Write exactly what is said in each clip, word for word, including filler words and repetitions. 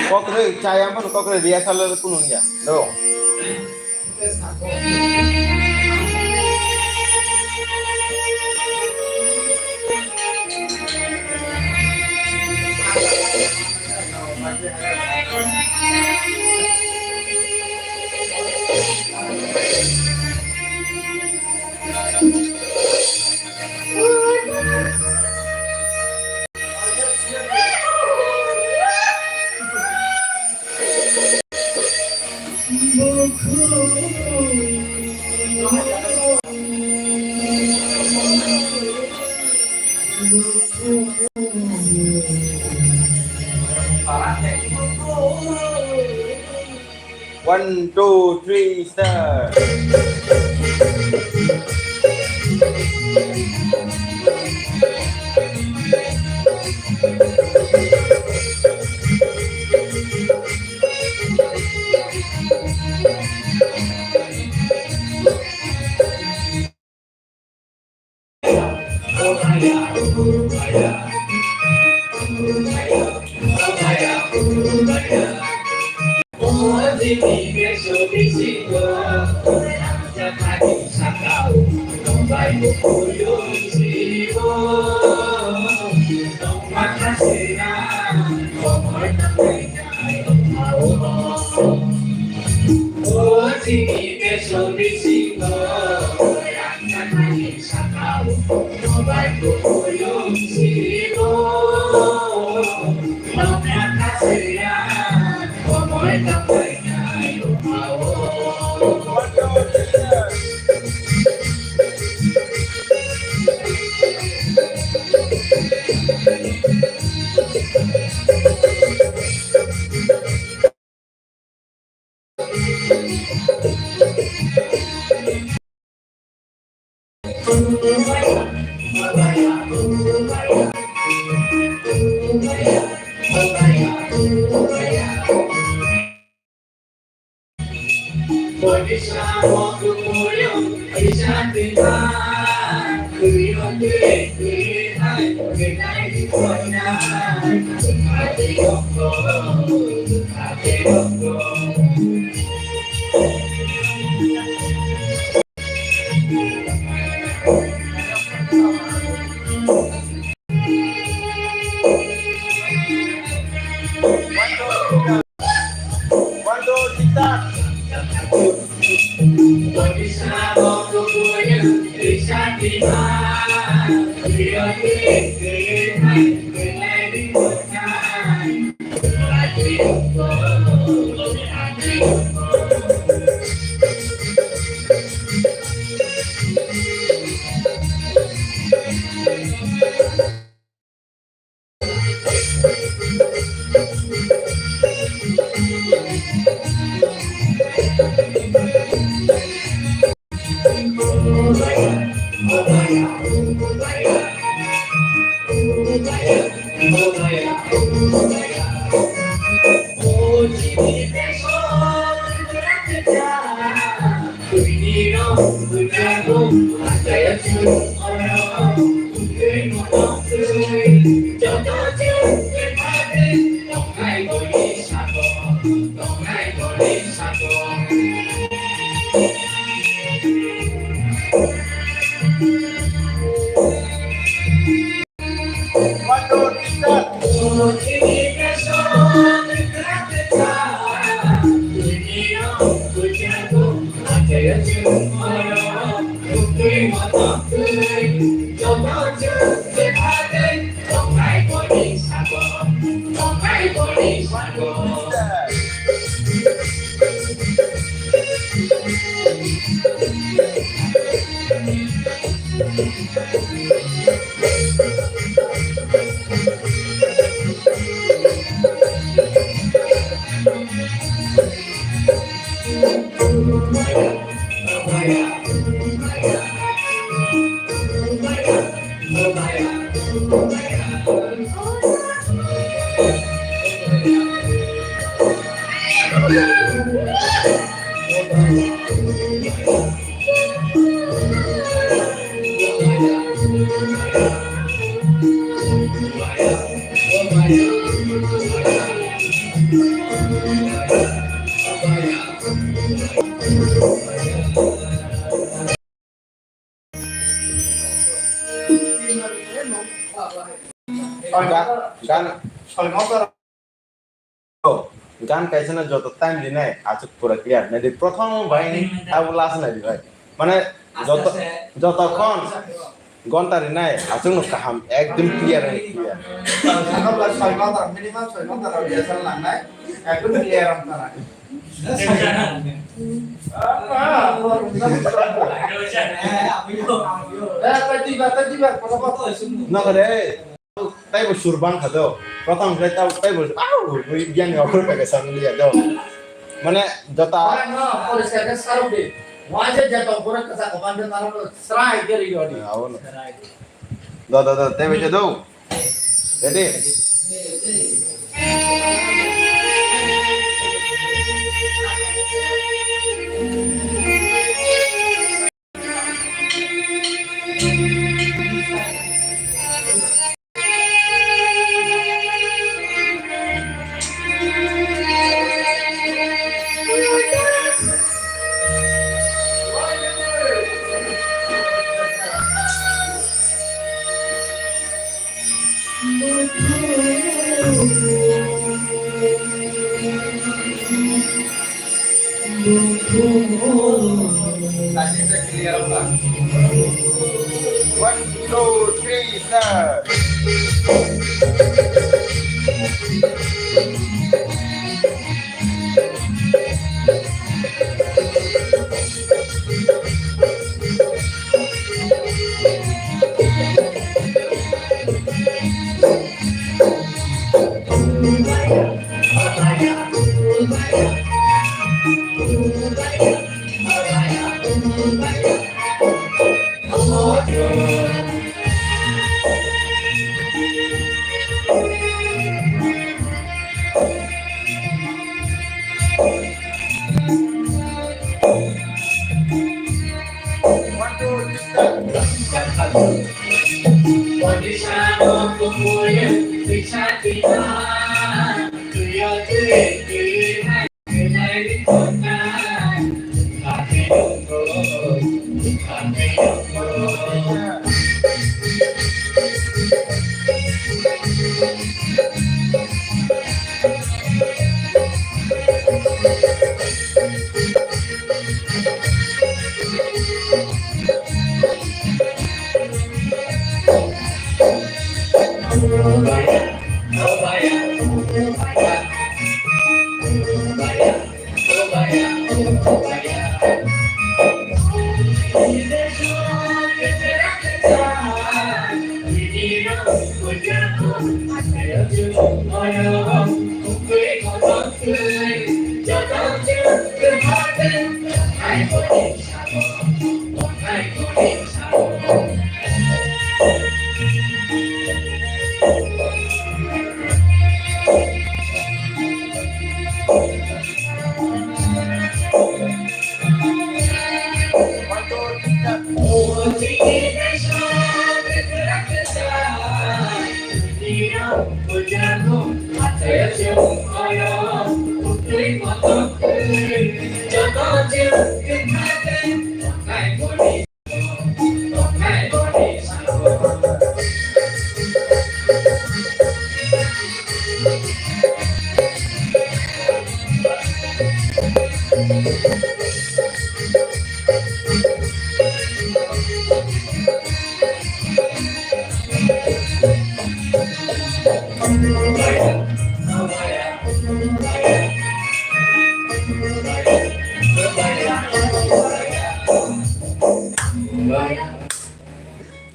Kokre chaya mo kokre rehearsal kunu ya. Do. One, two, three, start. Gan kaisa no joto time dinai, aswk pura clear. Nai di, prothom bai ni abo last nai di bai. Mane joto, joto khon gonta rinai, aswk no kaham, ekdom clear hai clear. Soi ghonta, minimum soi ghonta rok rehearsal nangnai, ekdom clear wng tanai. Eh, tadi ba, tadi ba, kota kota. Nokre. Taibo sur bang kha do. Prothom khe taibo, taibo, au, bui biyang ni okhor kha khe sang liya do. Mane jota. Ora no, poriskar khe sarok di. Waje jota okhor kha sa kopan de naro srai ke ri yodi. Abo no. Do, do, do, taibo je do. Ready? One, two, three, start.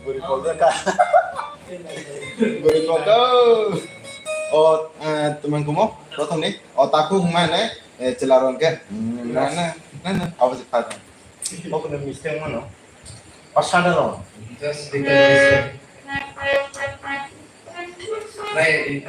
Bwrwi kok da ka. Bwrwi kok da. O, eh, tumang kumo, prothom ni. O, takhuk hwnma ne, eh, chwla rong khe. Hmm, na, na, na, na, abo se kha. Bo kuno mistake mano. O, sada rong. Just because mistake. Right.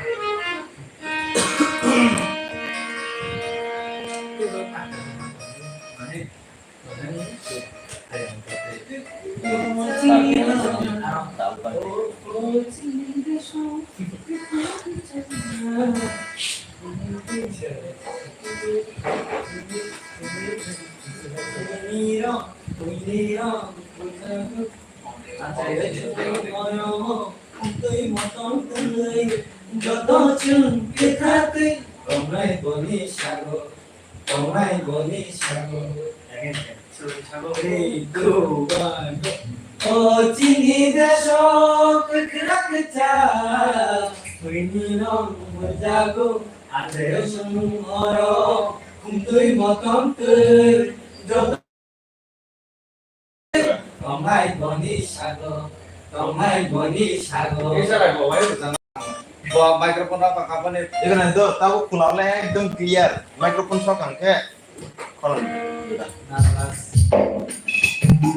Joto chwng kwthatwi tongnai boni sago, tongnai boni sago. Again, again. Three, two, one, go. O chini deso kwkra kwcha, buini rong mujago, athayo chwng oro, khumtwi motom twi, joto Tongnai boni sago, tongnai boni sago. Isa rai bo, bai bo jana. Bo microphone rok pakha boni. Ego nai do, tabo khulao le ekdom clear. Microphone sok ang khe. Khol.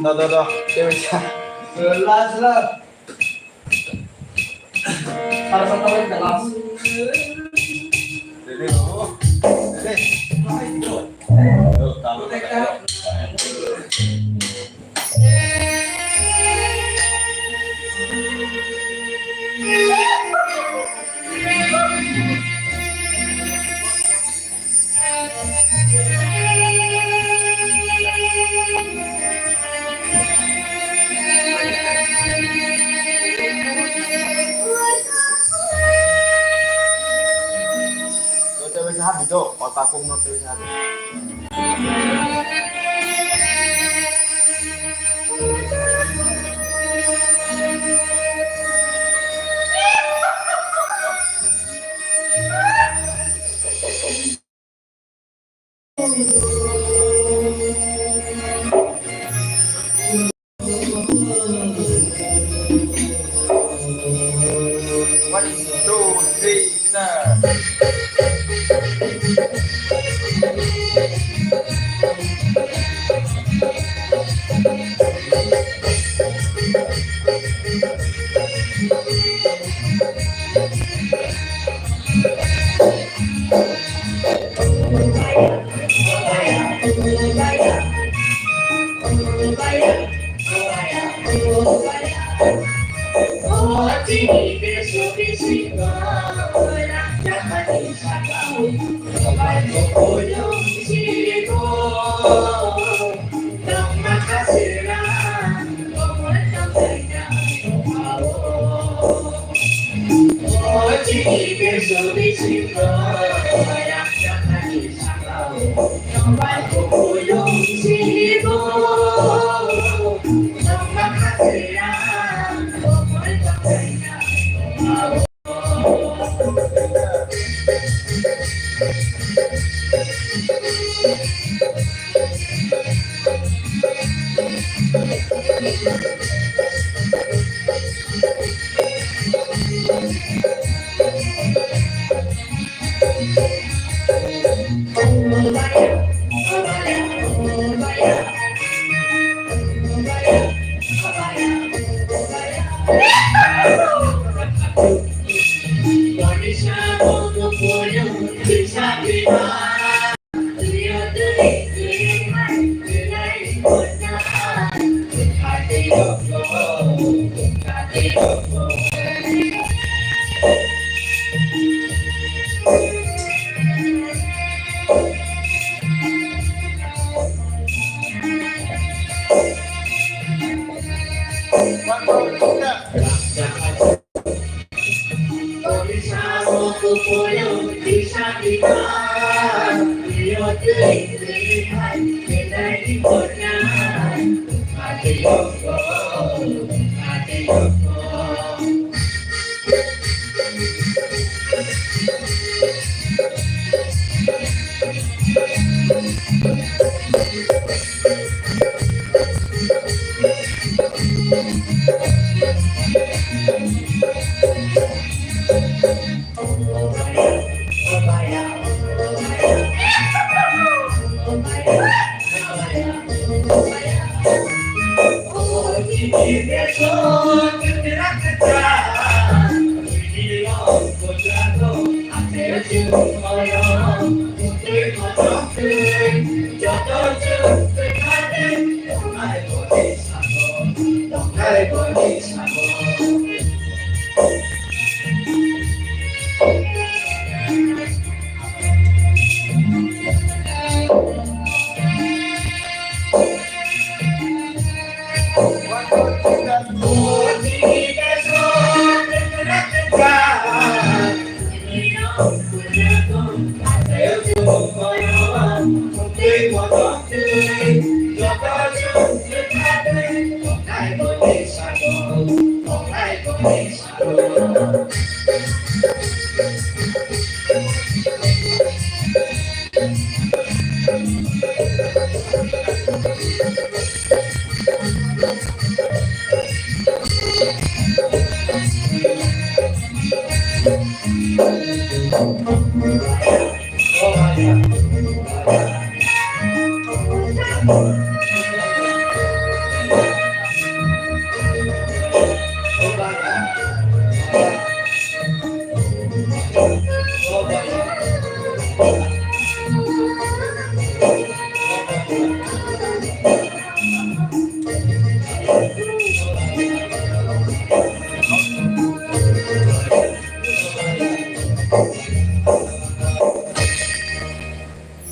Do, do, do. Tebisa. Last, last. One, two, three, start.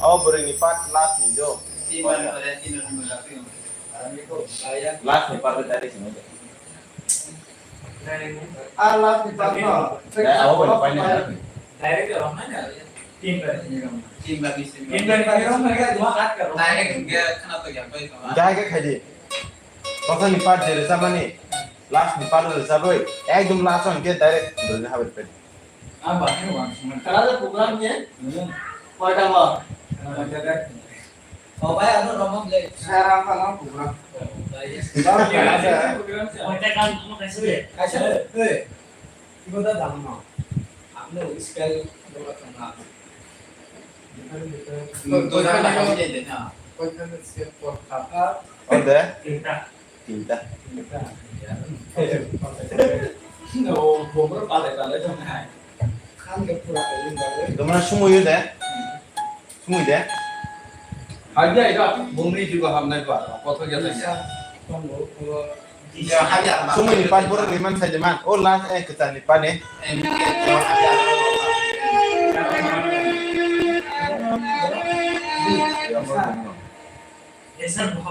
Oh, bwrwini part last ni do. Last ni part direct ni do. Ah, last ni part no. Direct ni. Direct ni. Direct ni. Direct khai di. Prothom ni part je rwchapmani, last ni part rwchapwi, ekdom last o hinkhe direct bwrwini habwi phai. Program ni? Koita mo? O bai, ano romok le. Sara phala program. Kaisa, eh. Ibo da dam no. Apni style bola thangna. Nung to jana na kami de na. Koikhano step por thapa. Ode? Tinta. Tinta. Tinta. No, bobor pale pale thang hai. Khan ke pura kali pale. Tomra sumui de? Sumui de? Haiya ida bongni juga hamnai ba. Kotho ya tanya. Sumui ni part borok riman sai de man. O last, eh, kwchar ni part ni.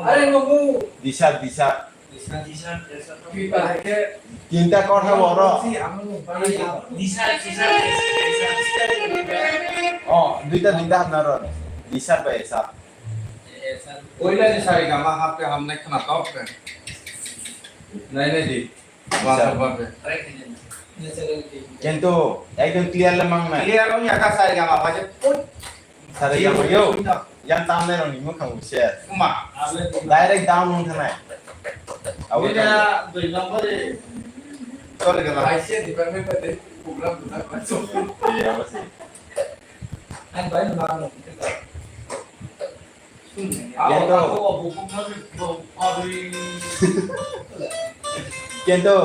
Are nogo. Disa, disa. Tinta kotha boro. Oh, duita, duita hamna ro. Disa bai esa. Oila ni sari gama hapte hamnai khna tok ke. Nai nai di. Kintu ekdom clear le mang nai. Clear ong ya ka sari gama baje. Sari gama yo. Yang tamne rong ni mukhang se. Kuma. Direct down ong thanai. Awo. Dui number e. Sorry gama. I C S department ka de program budak bacho. Iya, apa sih? Ang bai nang. Kintu, kintu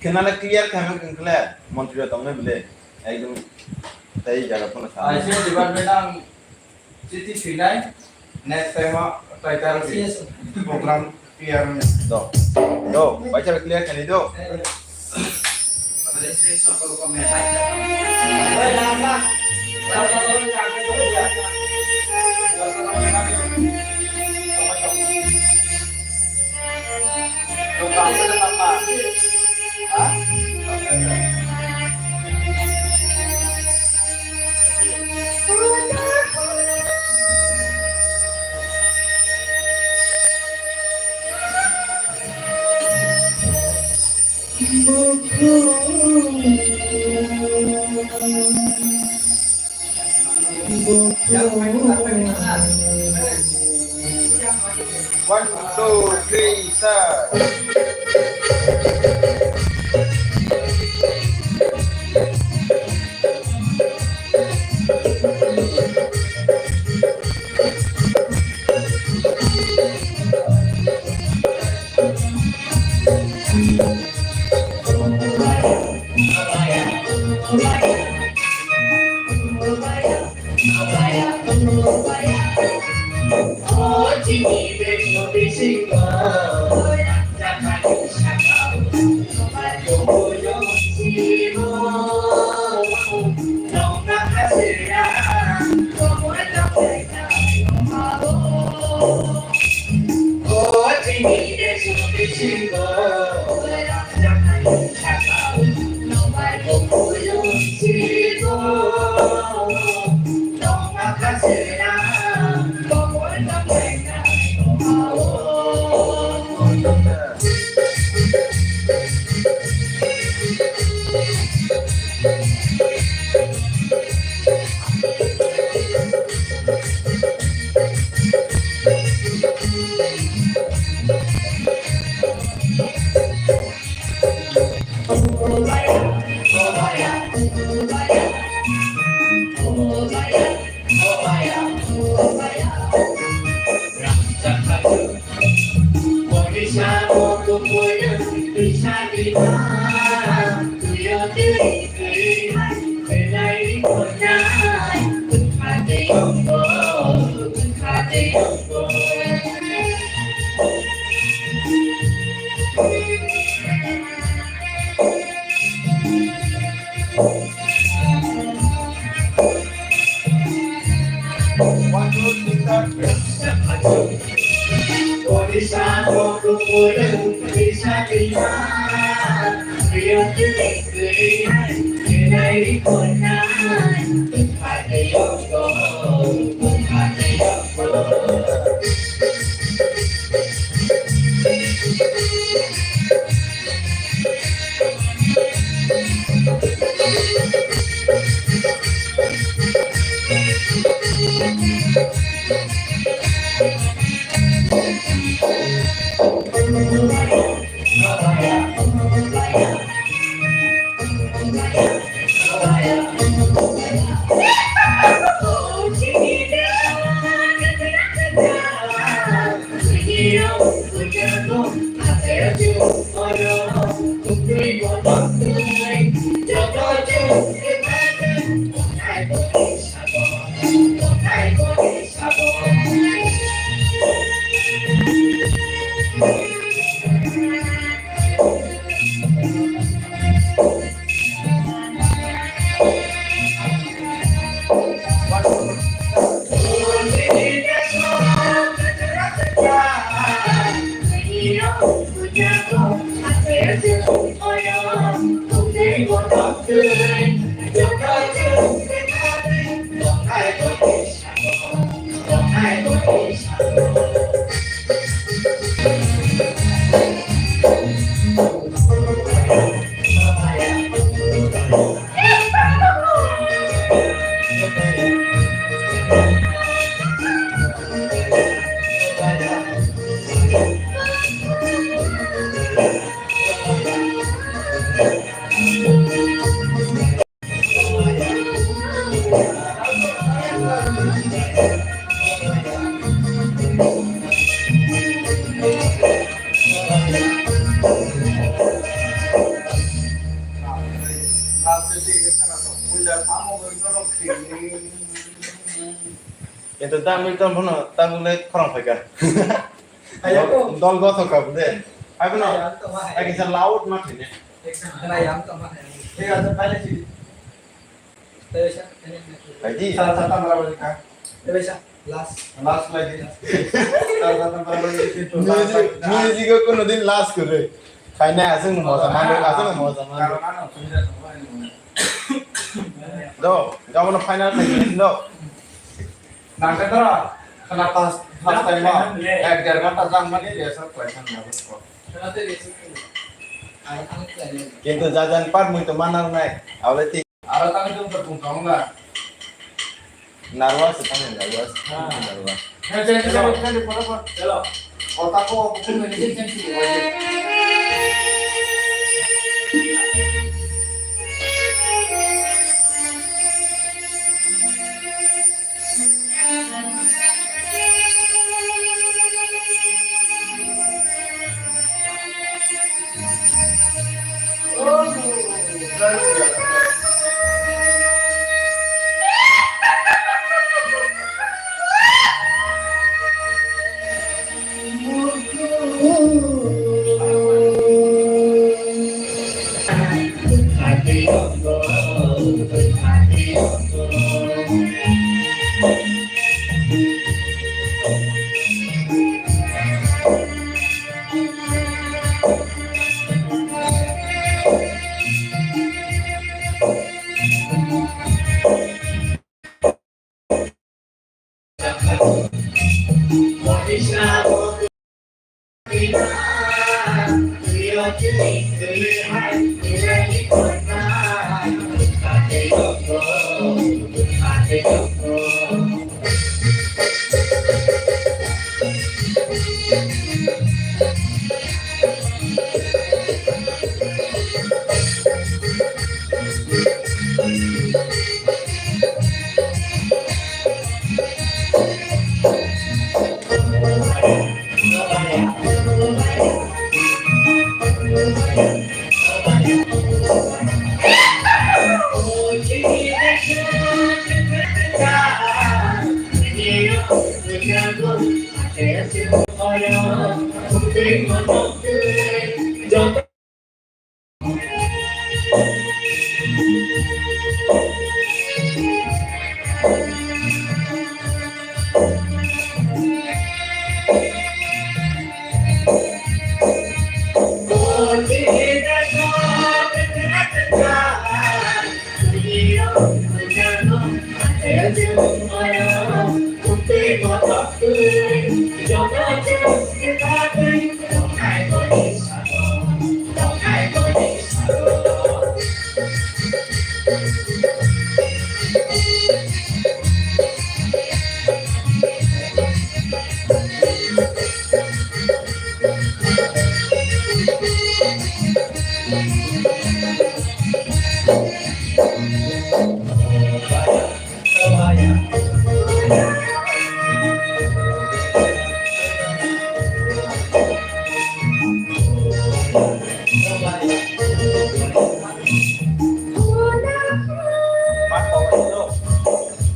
khenana clear khaima khe clear montri rok tongnai bwle ekdom tei jaga phano sa. I C S department ang chiti swinai next time o try try program clear wngya. Do, do, bacha clear khani do. One, two, three, start. Ito tangwi tongphano tangwi khorang phaikha. Ayako. Dol gothok kha bude. Ayako no. Ayako tongma hai. Ayako kisa loud ma thine. Khna yang tongma hai. Thik ase, phaile si. Tei sa, tei sa. Phaidi. Sa, sa, tamra bajikha. Tei sa, last. Last lagi. Sa, sa, tamra bajikha. Music, music ko kuno din last kore. Khaina asung moja mano, asung moja mano. Do, gabon final khaini do. Nangkhe doro, khana first, first time o, ek der ghonta jang mani rehearsal khlai thang nai. Kintu jajan par mui to manar nai, awle ti. Aro tang jong to tong tong na. Nervous tang nervous, nervous. Chalo. Kota ko,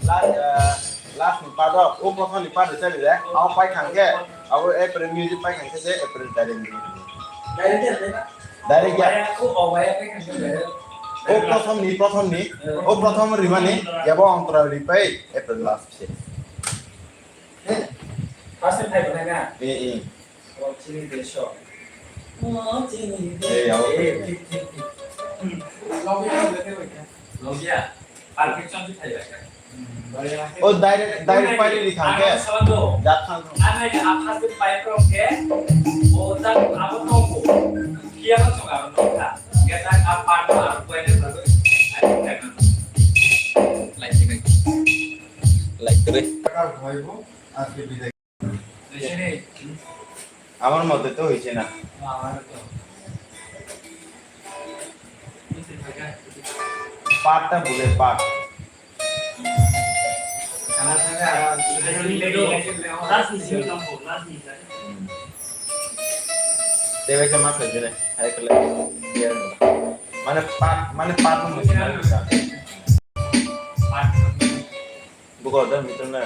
Last, eh, last ni part o, o prothom ni part rwchari de, abo pai thang khe, abo April music pai thang khe se April direct ni. Direct ya. O prothom ni, prothom ni, o prothom rimani, yabo ontora ripai April last se. First time type na na? Eh, eh. Oh, chini desho. Oh, chini desho. Eh, ya, okay. Eh, thik, thik, thik. Logia, perfection si thai bai. Oh, direct, direct pai ri thang ke? Jat thang. Ano ya, first time type ro ke. Oh, tak, abo to ko. Kia no to ka, no ka. Kita apa, apa, apa yang terjadi? Ayo, kita. Like, like. Like, terus. আমার মতে তো হইছে না। পাঠটা ভুলে পাঠ। Te bai khe ma khaijene, hai khle, mane pa, mane pa no musi na. Buka da, mitra na.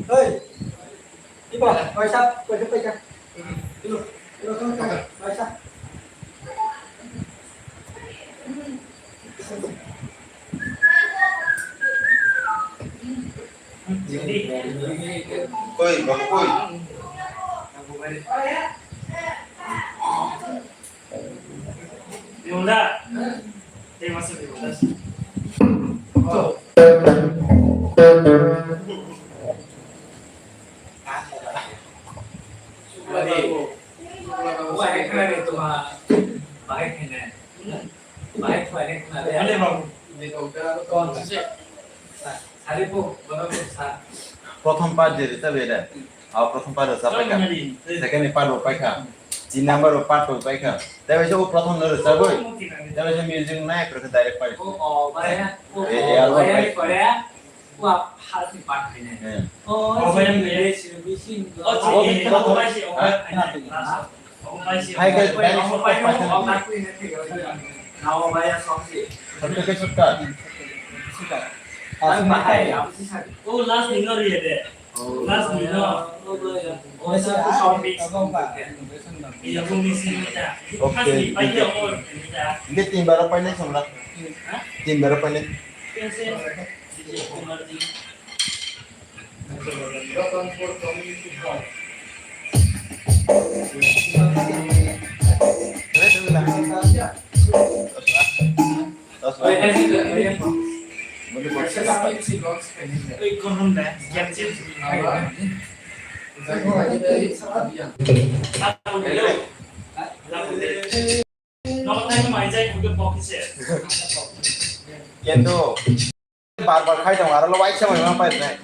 Hei, iba, paisa, paisa, paisa. Ilo, ilo, paisa, paisa. Koi, babu koi. Yunda. Tei masa di bodas. Wadi. Wah, ini kena nih, cuma baik ini. Baik, baik, ini kena deh. Ini, Bang. Ini kau kira apa tuh? Sari po, baru sa. Prothom part je rwchap ede. Aw prothom part rwchap paikha. Second part bo paikha. Tin number bo part bo paikha. Tei waisa o prothom no rwchapwi. Tei waisa music nai prothom direct paikha. Eh, eh, album paikha. Eh. Hai guys, very short cut paitha. Short cut, short cut. Short cut. Oh, last ni no riya de. Last ni no. Iya, kung misi ni ta. Okay, okay. Ini tin bara painai samla. Tin bara painai. Kendo. Bar bar khai tongo, aro lo waisa mai ma pai nai.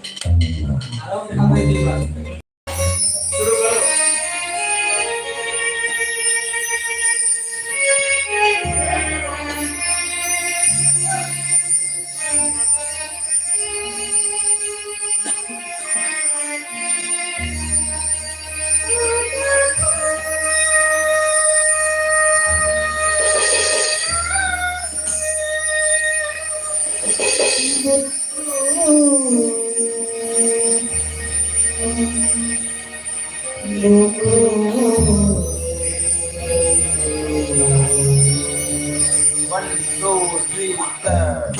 One, two, three, start.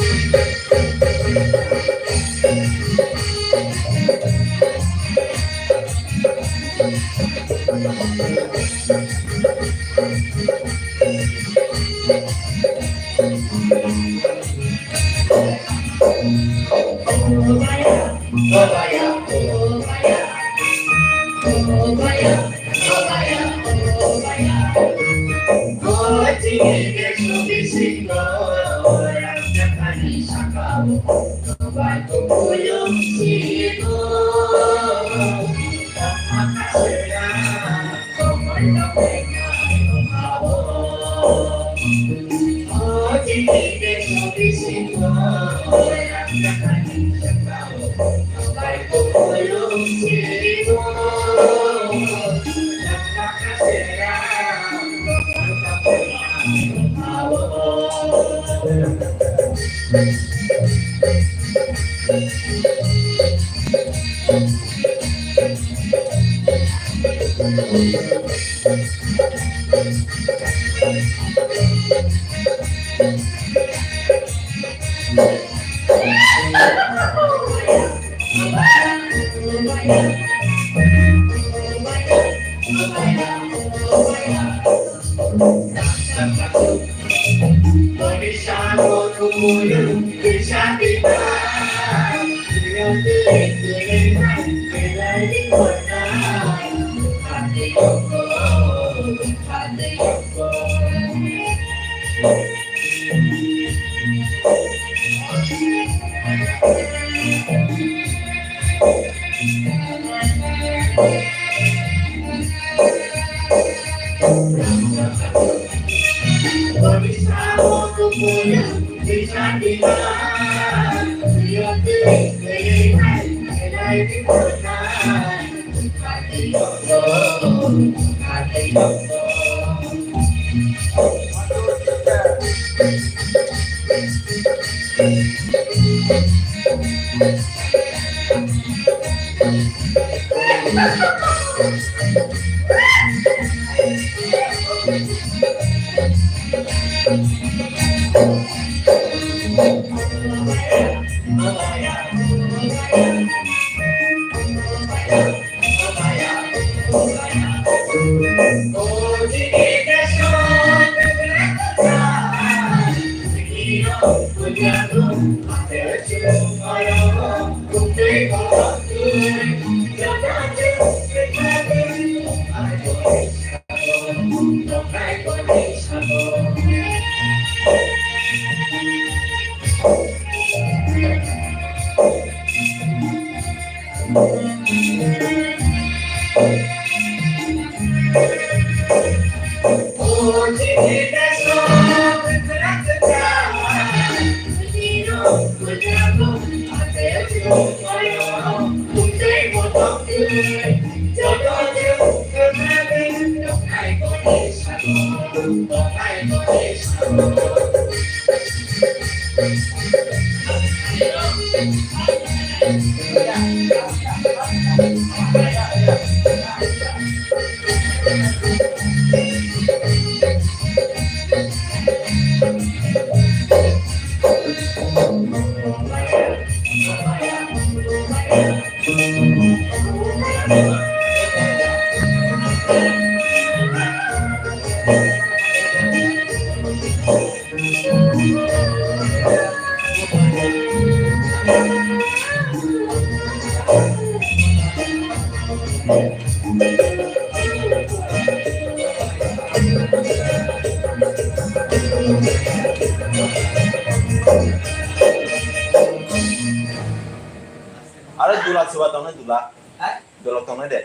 Aro dula chuba tongnai dula. Hai? Dula tongnai de.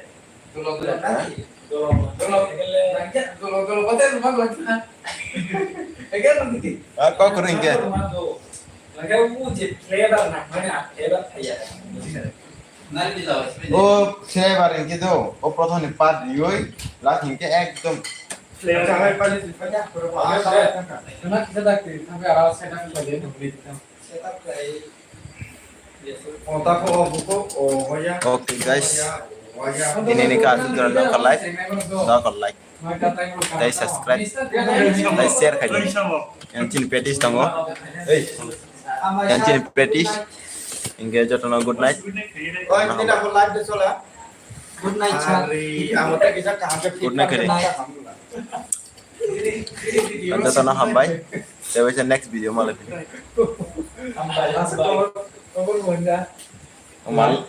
Dula, dula, dula, dula, dula, dula, dula, dula, dula, dula, dula, dula. Eke, dula, dula. Ah, kok kering ke? Lagi aku je flavor nak mana flavor kaya. O flavor hinkhe do, o prothom ni part riwi, last hinkhe ekdom. Flavor. Cuma kita dak, tapi arah saya dak kita dia beli kita. Setup kai. Yes, sir. O ta ko, o buko, o waya. Okay, guys. Waya, waya. Ini ni ka asal jalan dong kalai. Dong kalai. Tei subscribe, tei share khai di. Yang chini practice tongo. Yang chini practice. Hingke jotono good night. Good night, sir. Good night, khe. Jotono hambai. Tei waisa next video malai. Hambai, hambai. Mal-